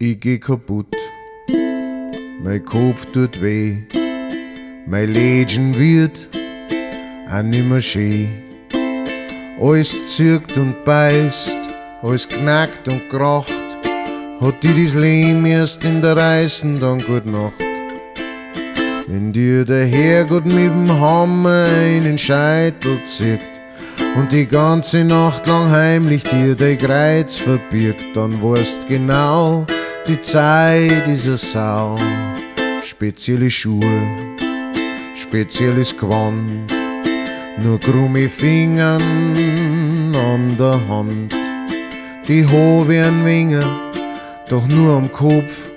Ich geh kaputt, mein Kopf tut weh, mein Leben wird auch nimmer schön. Alles zirkt und beißt, alles knackt und kracht, hat dir das Leben erst in der Reißen, dann gut Nacht. Wenn dir der Herrgott mit dem Hammer einen Scheitel zirkt und die ganze Nacht lang heimlich dir dein Kreuz verbirgt, dann weißt genau, die Zeit ist a Sau. Spezielle Schuhe, spezielles Gewand, nur krumme Fingern an der Hand. Die Haare werden weniger, doch nur am Kopf.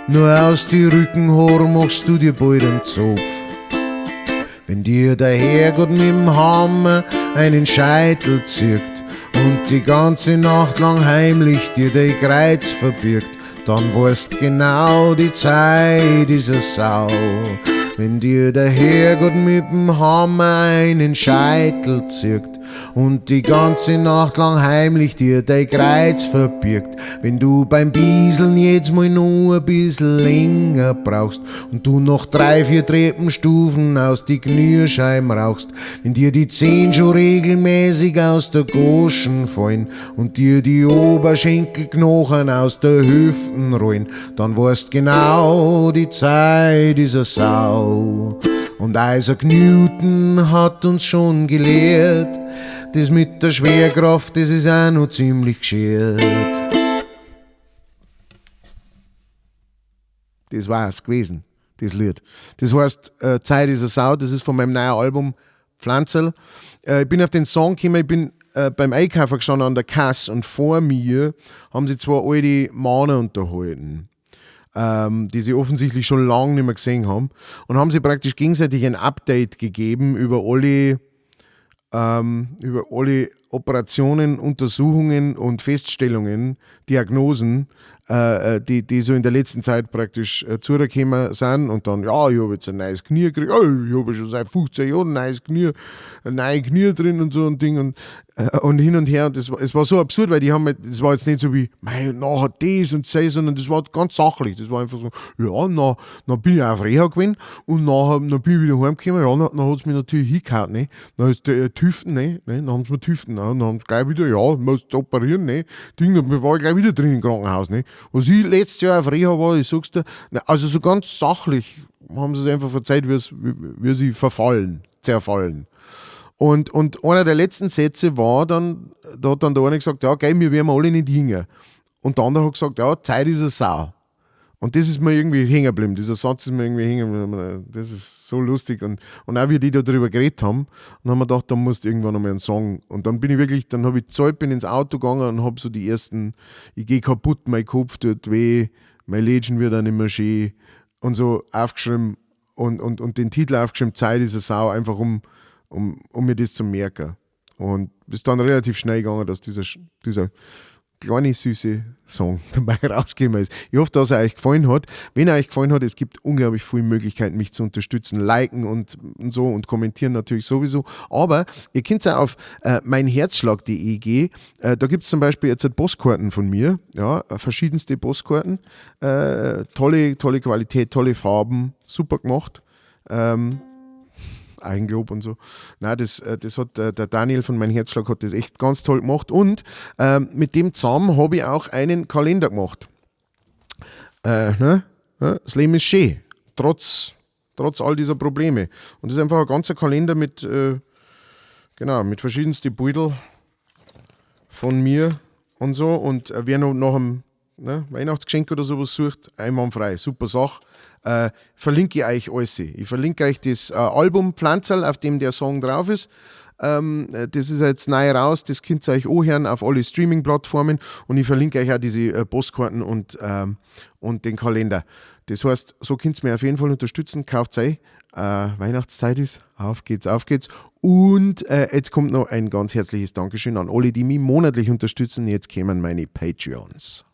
Nur aus die Rückenhaare machst du dir bald einen Zopf. Wenn dir der Herrgott mit dem Hammer einen Scheitel zirkt und die ganze Nacht lang heimlich dir dein Kreuz verbirgt, dann weißt genau, die Zeit ist a Sau. Wenn dir der Herrgott mit dem Hammer einen Scheitel zirkt und die ganze Nacht lang heimlich dir dein Kreuz verbirgt, wenn du beim Bieseln jedes Mal nur ein bisschen länger brauchst und du noch 3, 4 Treppenstufen aus die Knierscheiben rauchst, wenn dir die Zehen schon regelmäßig aus der Goschen fallen und dir die Oberschenkelknochen aus der Hüften rollen, dann weißt genau, die Zeit ist a Sau. Und Isaac Newton hat uns schon gelehrt, das mit der Schwerkraft, das ist auch noch ziemlich geschert. Das war's gewesen, das Lied. Das heißt, Zeit ist a Sau, das ist von meinem neuen Album Pflanzerl. Ich bin auf den Song gekommen, ich bin beim Einkaufen gestanden an der Kasse und vor mir haben sie zwei alte Männer unterhalten, die sie offensichtlich schon lange nicht mehr gesehen haben, und haben sie praktisch gegenseitig ein Update gegeben über alle Operationen, Untersuchungen und Feststellungen, Diagnosen, die so in der letzten Zeit praktisch zugekommen sind. Und dann, ja, ich hab jetzt ein neues Knie gekriegt, oh, ich hab ja schon seit 15 Jahren ein neues Knie, ein neues Knie drin und so ein Ding und hin und her. Und es war so absurd, weil die haben, das war jetzt nicht so wie, mei, nachher das und das, sondern das war ganz sachlich. Das war einfach so, ja, na bin ich auf Reha gewesen und nachher, dann bin ich wieder heimgekommen, ja, dann hat's mich natürlich hingehauen, ne? Dann ist der Tüften, ne? Ne? Dann haben sie mir Tüften, ne? Dann haben sie gleich wieder, ja, musst operieren, ne? Ding, dann war ich gleich wieder drin im Krankenhaus, ne? Was ich letztes Jahr auf Reha war, ich sag's dir, ne, also so ganz sachlich haben sie es einfach verzeiht, wie sie verfallen, zerfallen. Und einer der letzten Sätze war dann, da hat dann der eine gesagt, ja, gell, wir werden alle nicht jünger. Und der andere hat gesagt, ja, Zeit ist eine Sau. Und das ist mir irgendwie hängen geblieben, dieser Satz ist mir irgendwie hängen geblieben. Das ist so lustig. Und auch wie die da drüber geredet haben, und haben wir gedacht, da musst du irgendwann nochmal einen Song. Und dann bin ich wirklich, dann hab ich gezahlt, bin ins Auto gegangen und hab so die ersten, ich geh kaputt, mein Kopf tut weh, mein Leben wird auch nicht mehr schön und so aufgeschrieben und den Titel aufgeschrieben, Zeit ist eine Sau, einfach um mir das zu merken. Und es ist dann relativ schnell gegangen, dass dieser kleine süße Song dabei rausgekommen ist. Ich hoffe, dass er euch gefallen hat. Wenn er euch gefallen hat, es gibt unglaublich viele Möglichkeiten, mich zu unterstützen, liken und so und kommentieren natürlich sowieso. Aber ihr könnt auch auf meinherzschlag.de gehen. Da gibt's zum Beispiel jetzt Postkarten von mir, ja, verschiedenste Postkarten. Tolle, tolle Qualität, tolle Farben, super gemacht. Eigenlob und so. Nein, das hat der Daniel von Mein Herzschlag hat das echt ganz toll gemacht. Und mit dem zusammen habe ich auch einen Kalender gemacht. Ne? Ja, das Leben ist schön, trotz all dieser Probleme. Und das ist einfach ein ganzer Kalender mit verschiedensten Beutel von mir und so. Und wer noch nach einem, ne, Weihnachtsgeschenk oder sowas sucht, einwandfrei, super Sache. Verlinke ich euch alles. Ich verlinke euch das Album Pflanzerl, auf dem der Song drauf ist. Das ist jetzt neu raus, das könnt ihr euch anhören auf alle Streaming-Plattformen und ich verlinke euch auch diese Postkarten und den Kalender. Das heißt, so könnt ihr mir auf jeden Fall unterstützen, kauft euch. Weihnachtszeit ist, auf geht's, auf geht's. Und jetzt kommt noch ein ganz herzliches Dankeschön an alle, die mich monatlich unterstützen. Jetzt kommen meine Patreons.